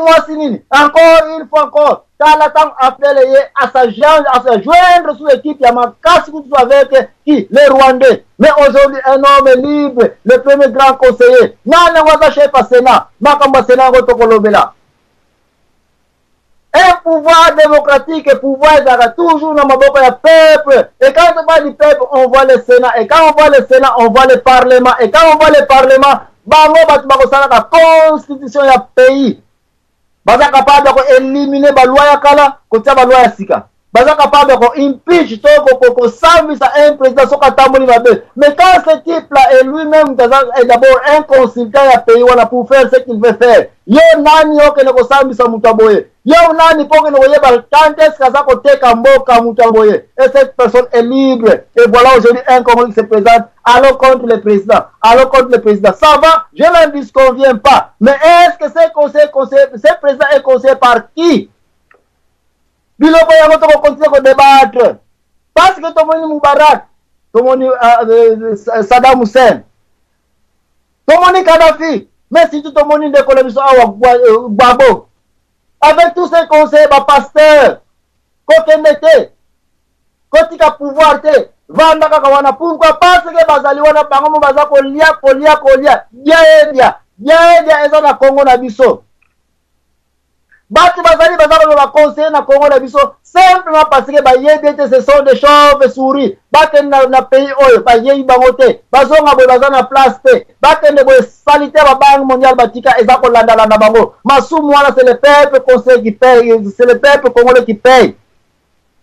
Mwasi nini? Encore une fois encore, tala ntango appelle ye à se joindre sous équipe ya makasi kutu avec qui? Les Rwandais. Mais aujourd'hui, un homme libre, le premier grand conseiller. Nani yango aza chef ya Sénat? Makambo ya Sénat yango tokolobela. Un pouvoir démocratique, pouvoir ezalaka toujours na maboko ya peuple. Et quand on parle du peuple, on voit le Sénat. Et quand on voit le Sénat, on voit le Parlement. Et quand on voit le Parlement, bango bato bakosalaka constitution ya pays. Baza capable ya koéliminer baloi ya kala, kotia baloi ya sika. Baza capable ya koimpeach to kosambisa un président soki atamboli mabe. Mais quand ce type là est lui-même est d'abord un consultant ya pays wana pour faire ce qu'il veut faire, yo nani okende kosambisa moto ya boye? Yo nani mpo okende koyeba quand est-ce que aza koteka mboka, moto ya boye? Et cette personne est libre. Et voilà aujourd'hui un Congolais qui se présente: allons contre le président, allons contre le président. Ça va, je n'en disconviens pas, mais est-ce que ce président est conseillé par qui? Biloko yango tokocontinuer kodébattre, parce que tomoni Mubarak, tomoni Saddam Hussein, tomoni Kadhafi, mais surtout tomoni ndeko na biso awa Gbagbo, avec tous ces conseils, bapasteur, kokende te, kotika pouvoir te, vanda kaka wana. Pourquoi? Parce que bazali wana, bango mo baza kolia, kolia, kolia. Dia edia, dia edia eza na Kongo na biso. Bato bazali, baza koloba conseiller na Kongo na biso simplement parce que bayebi ete ce sont des chauves souris. Bakende na pays oyo bayebi bango te, bazonga boye, baza na place te. Bakende boye, saleté ya babanque mondiale batika eza kolandalanda bango. Masumu wana, c'est le peuple conseil qui paye, c'est le peuple congolais qui paye.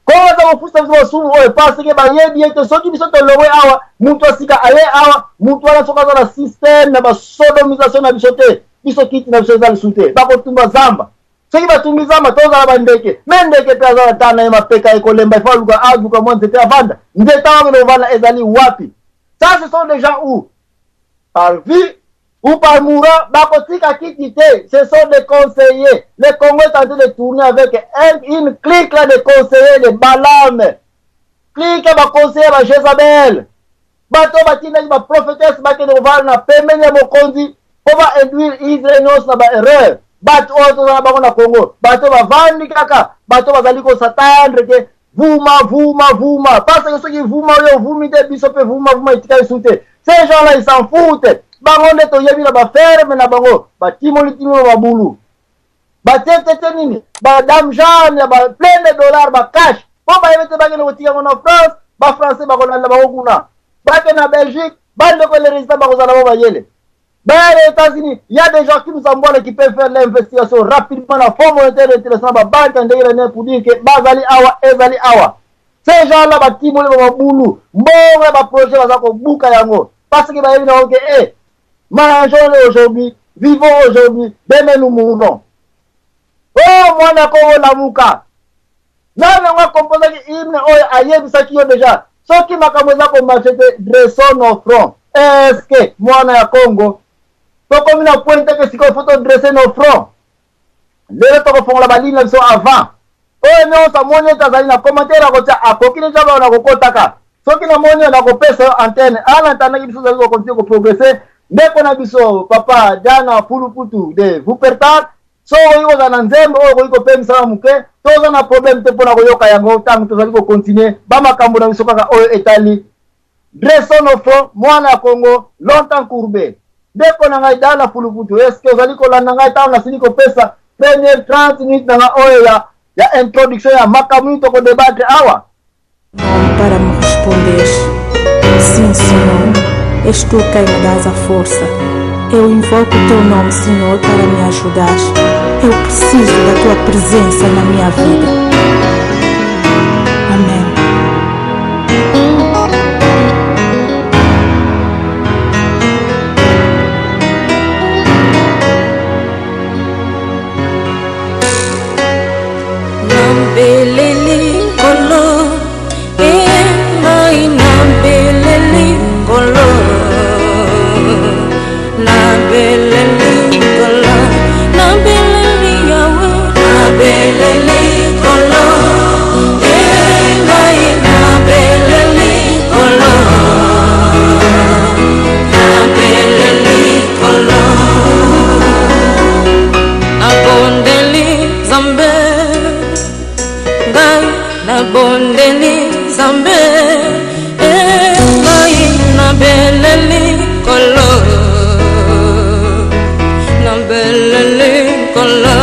Kongo aza kofusa biso masumu oyo parce que bayebi ete soki biso tolongwe awa, mutu asika aye awa, mutu wana soki aza na système na basodomisation na biso te, biso kiti na biso eza lisu te. Bakotumba zamba. Soki batumbi zamba, tozala bandeke. Me ndeke mpe aza na tana na ye, mapeka ekolemba, ifo aluka, aluka mwa nzete avanda. Nzete wana ovanda ezali wapi? Ça, ce sont des gens où par vie ou par mourant bakotika kiti te. Ce sont des conseillers. Le Congo est en train de tourner avec une clique là de conseillers de Balaam, clique ya baconseiller ba Jézabel. Bato batindaki baprophétesse bakende kovanda na pembeni ya mokonzi mpo bainduire Israel nyonso na baerreur. Bato oyo toza na bango na Congo, bato bavandi kaka, bato bazali kos'attendre ke vuma, vuma, vuma, parce que soki vuma oyo ovumi te, biso mpe vuma, vuma etikali su te. Ces gens là, ils s'en foutent. Bango nde toyebi na baferme na bango, batimoli timoli babulu, batie tete nini, badame Jeanne ya ba plein de dollars, bacash, mpo bayebi te bakende kotika yango na France, bafrançais bakolanda bango kuna. Bake na Belgique, bandeko, le résultat bakozala bo bayele. Ben, les États-Unis, il y a des gens qui nous envoient, qui peuvent faire l'investigation rapidement na Fonds monétaire international, ba banque ndenge na pour dire que bazali awa, ezali awa. Ces gens-là batimoli ba mabulu, mbongo ya baprojet baza kobuka yango parce que bayebi na ke eh, mangeons aujourd'hui, vivons aujourd'hui, demain nous mourrons. Oh mwana Kongo, lamuka! Nani yango akomposaki hymne oyo ayebisaki yo déjà soki makambo eza komarcher te, dressons nos fronts? Est-ce, mwana ya Congo, tokomi na point teke sikoyo faut todresser nos fronts? Lelo tokofongola balignes na biso avant. Oyo nyonso amoni ete azali na commentaire akotia, akoki deja bao na kokotaka. Soki namoni oyo, nakopesa yo antenne. Ana ntandaki biso ozali kocontinuer koprogresser. Ndeko na biso papa Diana Puluputu de Wuppertal, so okoki kozala na nzembo oyo okoki kopemisaka moke, toza na problème te mpona koyoka yango ntango tozali kocontinuer bamakambo na biso kaka oyo etali dressons nos fronts, mwana ya Congo longtemps courbé. Ndeko na ngai Dana Puluputu, eske ozali kolanda ngai ntango nasili kopesa première 30 minutes na nga oyo ya introduction ya makambo nini tokodébattre awa? Nome para me responder. Sim, Senhor, és tu quem me dás a força. Eu invoco o teu nome, Senhor, para me ajudar. Eu preciso da tua presença na minha vida. Amém. Nambeleli Nkolo e ngai, nambeleli Nkolo, nambeleli Nkolo, nambeleli Yawe, nambeleli Nkolo. Nabondeli Nzambe eh, ngai nabeleli Nkolo, nabeleli Nkolo,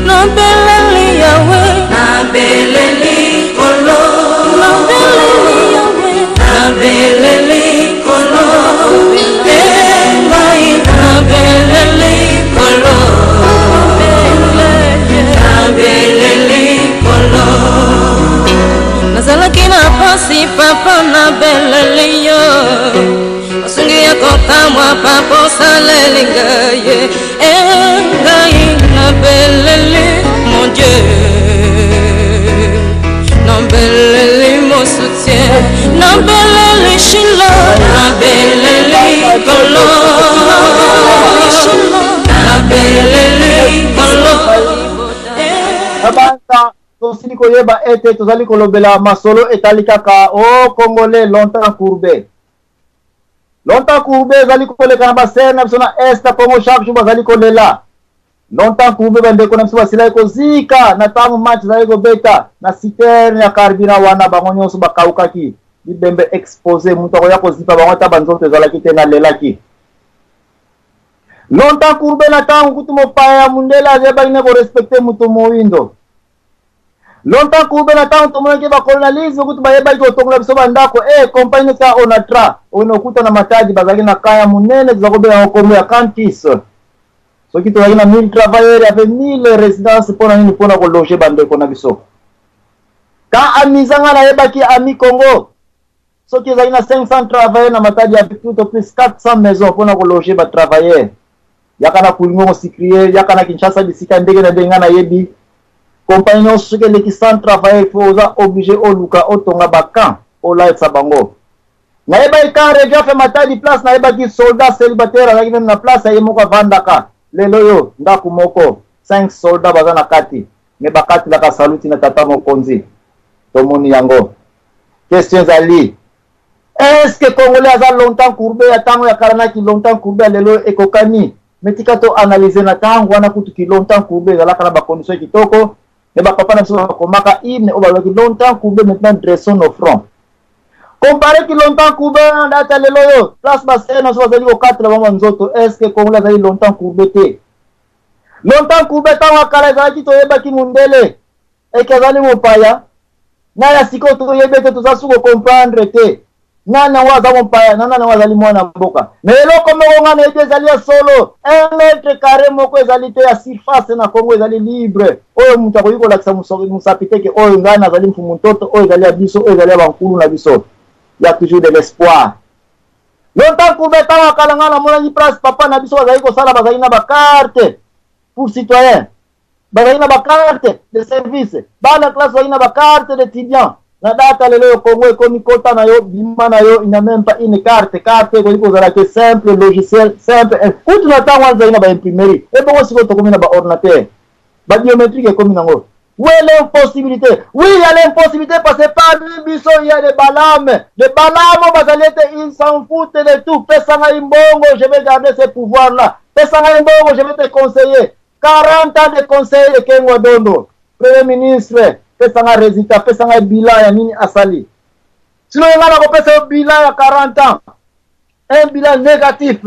nabeleli Yawe, nabeleli Nkolo, nabeleli Yawe, nabeleli Nkolo, eh, ngai nabeleli Nkolo, nabeleli Nkolo. Nazalaki na pasi, papa, nabeleli yo, osungi ya kokamwa, papa, osaleli ngai e ngai nabeleli mon Dieu, nabeleli mon soutien, nabeleli Shilo, nabeleli Nkolo, nabeleli Nkolo. Nabanza tosili koyeba ete tozali kolobela masolo etali kaka o Congolais longtemps courbé. Longtemps courbé ezali koleka na basere na biso na Est Congo. Chaque jour bazali kolela longtemps courbé. Bandeko na biso basilaki kozika na ntango match ezali kobeta na citerne ya carburant wana. Bango nyonso bakaukaki, bibembe exposé, moto akoya kozipa bango ata banzoto ezalaki te. Nalelaki longtemps courbé na ntango kutu mopaya ya mundele azebaki ne korespecter moto moyindo. Longtemps courbé na ntango tomonaki bacolonialisme kutu bayebaki kotongola biso bandako. E compagnie neti ya Onatra oyo nokuta na Matadi, bazalaki na camp ya monene, toza kobenga yango kombo ya Cantis. Soki tozalaki na 1000 travailleurs, y avait 1000 résidence. Mpona nini? Mpona kologer bandeko na biso. Quand Amisa, nga nayebaki Ami Congo, soki ezalaki na 500 travailleurs na Matadi, ya tout au plus 400 maisons mpona kologer batravailleurs. Yaka na Kulingongo Sucrier, yaka na Kinshasa, bisika ndenge na ndenge. Nga nayebi compagnie nyonso, soki eleki 100 travailleurs, faut oza obligé oluka otonga bacamp, olalisa bango. Nayebaki camp Rejaf Matadi, place nayebaki soldat célibataire azalaki même na place aye moko avandaka. Lelo oyo ndako moko, 5 soldat baza na kati, me bakatilaka saluti na tata mokonzi. Tomoni yango. Question ezali: est ce que Congolais aza longtemps courbé ya ntango ya kala naki longtemps courbé ya lelo ekokani? Me tika to analyse. Na ntango wana kutu ki longtemps courbé ezalaka na bacondition kitoko, me bapapa na biso bakomaka hymne oyo balobaki: "Longtemps courbé, maintenant dressons nos fronts." Compare ki longtemps courbé na data lelo oyo, place basere na biso bazali kokatela bango nzoto. Est ce que Congolais azali longtemps courbé te? Longtemps courbé ntango ya kala ezalaki, toyebaki mundele eke azali mopaya. Na ya sikoyo toyebi ete toza su kocomprendre te nani yango aza mopaya na nani yango azali mwana mboka. Me eloko moko nga nayebi ezali ya solo: 1 mètre carré moko ezali te ya surface na Congo ezali libre, oyo moto akoki kolakisa mosapi te ke oyo ngai nazali mfumu ntoto, oyo ezali ya biso, oyo ezali ya bankulu na biso. Ya toujours de l'espoir. Longtemps courbé ntango akala, ngai namonaki place papa na biso bazali kosala, bazali na bacarte pour citoyen, bazali na bacarte de service, bana classe bazali na bacarte d'étudiant. Na data lelo oyo, Congo ekomi kota na yo, bima na yo, il n'y a même pas une carte. Carte ekoki kozala ke simple logiciel, simple. Kutu na ntango wana ezali na baimprimerie. Ebongo sikoyo tokomi na baordinateur, babiométrique ekomi nango. Où est l'impossibilité? Oui, il y a l'impossibilité parce que parmi biso, il y a des Balaam. Des Balaam, bazali ete ils s'en foutent de tout. Pesa ngai mbongo, je vais garder ce pouvoir-là. Pesa ngai mbongo, je vais te conseiller. 40 ans de conseil de Kengo Dondo, Premier ministre, pesa ngai résultat, pesa ngai bilan ya nini asali. Sinon ngai nakopesa yo bilan ya 40 ans. Un bilan négatif.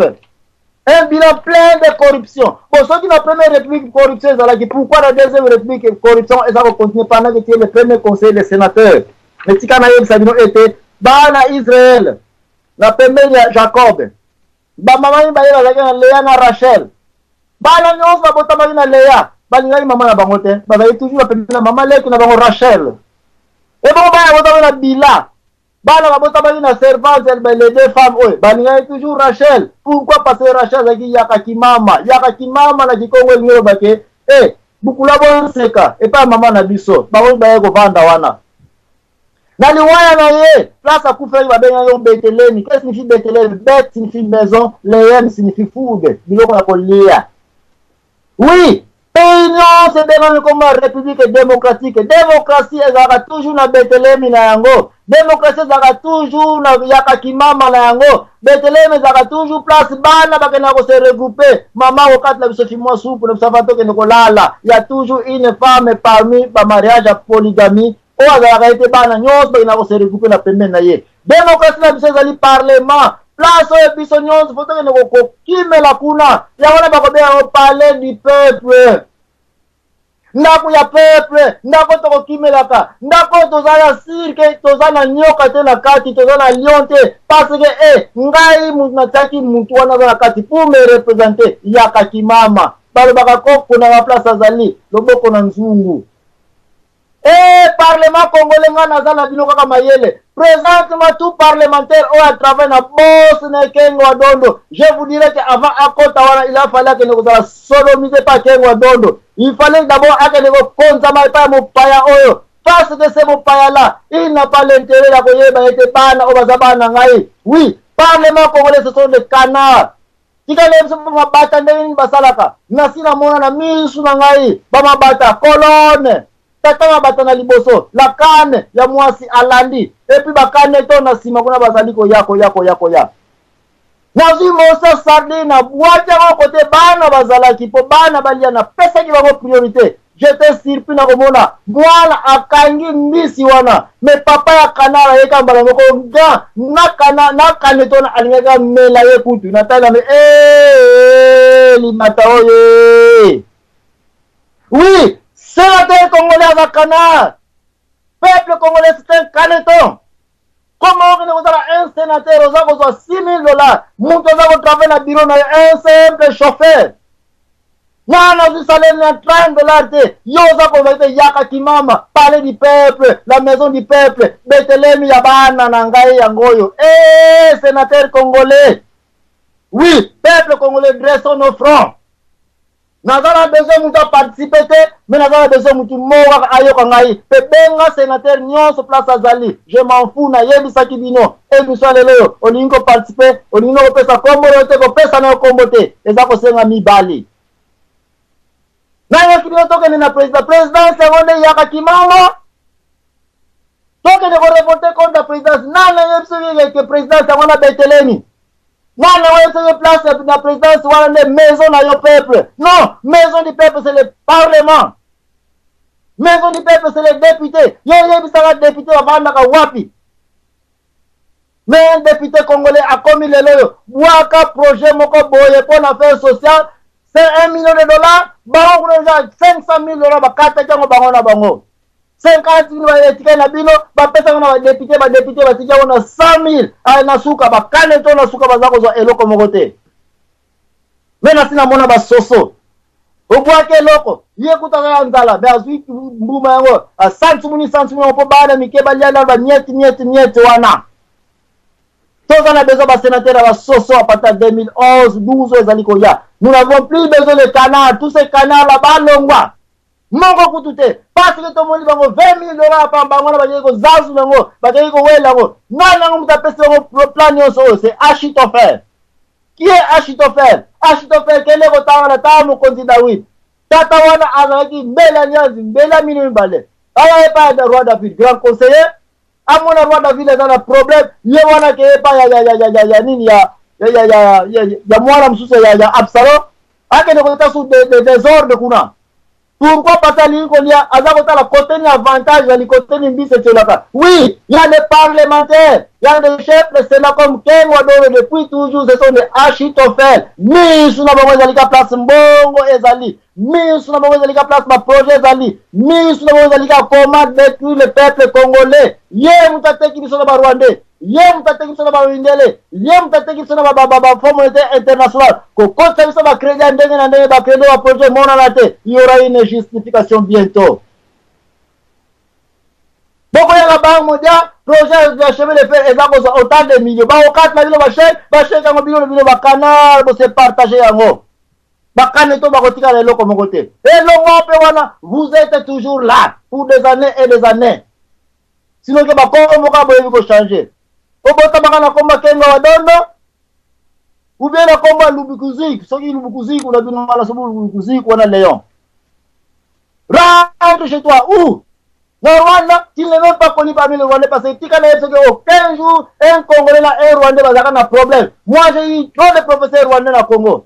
Un bilan plein de corruption. Bon, soki na première république corruption ezalaki, pourquoi na deuxième république corruption eza kocontinue pendant que tu es le premier conseiller, le sénateur? Mais tika nayebisa bino ete bana Israel na pembeni ya Jacob, bamama mibale bazalaki na Lea na Rachel. Bana nyonso babotamaki na Lea balingaki mama na bango te, bazalaki toujours bapembeni na mama leki na bango Rachel. Ebongo bana babotamaki na Bila, bana babotamaki na servante, les deux femmes oyo balingaki toujours Rachel. Pourquoi? Parce que Rachel azalaki yakaki mama. Yakaki mama na kikongo elingi olobake e bukula bonseka epai ya mama na biso. Bango baye kovanda wana na liwaya na ye, place akufelaki babengaki yo Betelemi. Qu'est-ce signifie Betelemi? Bet signifie maison, leem signifie food, biloko ya kolia. Oui, pays nyonso ebengami komona république démocratique, démocratie ezalaka toujours na Betelemi na yango. Démocratie ezalaka toujours na yakaki mama na yango. Betelemi ezalaka toujours place bana bakendaka kose regrouper. Mama kokatela biso fi mwa supu na biso avant tokende kolala. Ya toujours une femme parmi bamariage ya polygamie. Oyo azalaka ye te, bana nyonso bakenda kose regrouper na pembeni na ye. Démocratie na biso ezali parlement, place oyo biso nyonso fo tokende kokimela kuna. Yango wana bakobenga yango palais du peuple, ndako ya peuple, ndako tokokimelaka, ndako toza na sûr que toza na nyoka te na kati, toza na lion te, parce que e ngai mutu natiaki mutu wana aza na kati pour me représenter. Yaka kimama, balobaka koponaka place azali loboko na nzungu. E parlement congolais, ngai naza na bino kaka mayele. Présentement, tout parlementaire oyo atravaille na boss na Kengo wa Dondo, je vous dirais que avant akota wana, il a fallu akende kozala sodomisé pa Kengo wa Dondo. Il fallait d'abord akende kokonzama epai ya mopaya oyo, parce que ce mopaya là, il n'a pas l'intérêt ya koyeba ete bana oyo baza bana na ngai. Oui, parlement congolais, ce sont des canards. Tikala biso bamabata ndenge nini basalaka. Nasi namona na misu na ngai bamabata colonne, tata mabata na liboso, la cane ya mwasi alandi, et puis bakane to na nsima kuna bazali koya koya koya koya. Nazwi mosa sardine, nabwaki yango kote bana bazalaki mpo bana balia, napesaki bango priorité. J'étais surpris na komona mwana akangi mbisi wana, mais papa ya canard ayeka mbala moko nga na kane to alingaki amela ye kutu. Natali me limata oyo. Oui, sénateur congolais aza canard, peuple congolais, c'est un caneton. Comment okende kozala un sénateur, oza kozwa 6 000 $, moto aza kotravaille na bureau na yo, un simple chauffeur, mwana azwi salaire na 30 $ te, yo oza kozwa te? Yaka kimama, palais du peuple, la maison du peuple, betelemi ya bana na ngai yango oyo. E sénateur congolais, oui, peuple congolais, dressons nos fronts. Naza na besoin moto aparticipe te, mais naza na besoin motu moko kaka ayoka ngai mpe benga sénateur nyonso place azali, je m'en fous. Nayebisaki bino émission ya lelo oyo, olingi koparticipe, olingi no kopesa kombo oyo te, kopesa na yo kombo te, eza kosenga mibali. Nayoki bino, tokende na président, présidence yango nde eyakaki mama, tokende korevolte contre la présidence. Nani ayebi soki ke présidence yango na betelemi? Nani oyo soki place na présidence wana nde maison na yo peuple? Non, maison du peuple, c'est le parlement. Maison du peuple, c'est les députés. Yo oyebisaka député bavandaka wapi? Mais un député congolais akomi lelo oyo, bwaka projet moko boye mpo na affaire sociale, c'est 1 million de dollars. Bango kuna eza 500 000 $, bakataki yango bango na bango, 50 000 etikali na bino, bapesaka na badéputé, badéputé batiki yango na 100 000. Na suka bakane to na suka baza kozwa eloko moko te. Mais nasi namona basoso, obwaki eloko, ye kutaka ya nzala, mais azwi mbuma yango, asantimuni santimuni yango mpo bana mike balia nano bamieti mieti mieti wana. Toza na besoin basénateur ya basoso à partir ya 2011 12 oyo ezali koya. Nous n'avons plus besoin de canard, tous ces canards là balongwa, moko kutu te, parce que tomoni bango 20 000 $ pamba bango wana bakei kozazu yango, bakei kowela yango. Nani yango moto apesi bango plan nyonso oyo? C'est Achitophel. Qui est Achitophel? Achitophel, kende kotanga na tala mokonzi Dawid. Tata wana azalaki mbela nyanzi, mbela mino mibale, aya epai ya roi David, grand conseiller. Amona roi David aza na problème, ye wana ke epai ya nini, ya mwana mosusu ya Absalom, akende kota su désordre kuna. Pourquoi? Parce alingi kolia, aza kotala kote ni avantage ya likote ni mbisi etiolaka. Oui, il y a des parlementaires, il y a des chefs de sénat comme Kengo Dondo, depuis toujours ce sont des Achitophel. Misu na bango ezali ka place mbongo ezali, misu na bango ezali ka place baprojet ezali, misu na bango ezali ka comment détruire le peuple congolais. Ye moto ateki biso na barwandais, ye moto ateki biso na bawindele, ye moto ateki biso na bafonds monétaire international, kokotisa biso bacrédit ya ndenge na ndenge, bacrédit, baprojet emonana te. Il y aura une justification bientôt. Bokoyaka Banque mondiale, projet ya chemin de fer eza kozwa autant de millions, bakokatela bino bachèque, bachèque yango bino bino bacanard bose partage yango, bakane to bakotikala eloko moko te. Elongo mpe wana, vous êtes toujours là pour des années et des années, sinon ke bakombo kaka boyebi kochange. Obotamaka na kombo Kengo wa Dondo ou bien na kombo ya Lubikuziku, soki Lubikuziku na bino wana, soki Lubikuziku wana Léon, rentre chez toi où? Na Rwanda, tu n'es même pas connu parmi les Rwandais, parce que tika na soki aucun jour un Congolais na un Rwandais bazalaka na problème. Moi, j'ai eu trop de professeurs rwandais na Congo.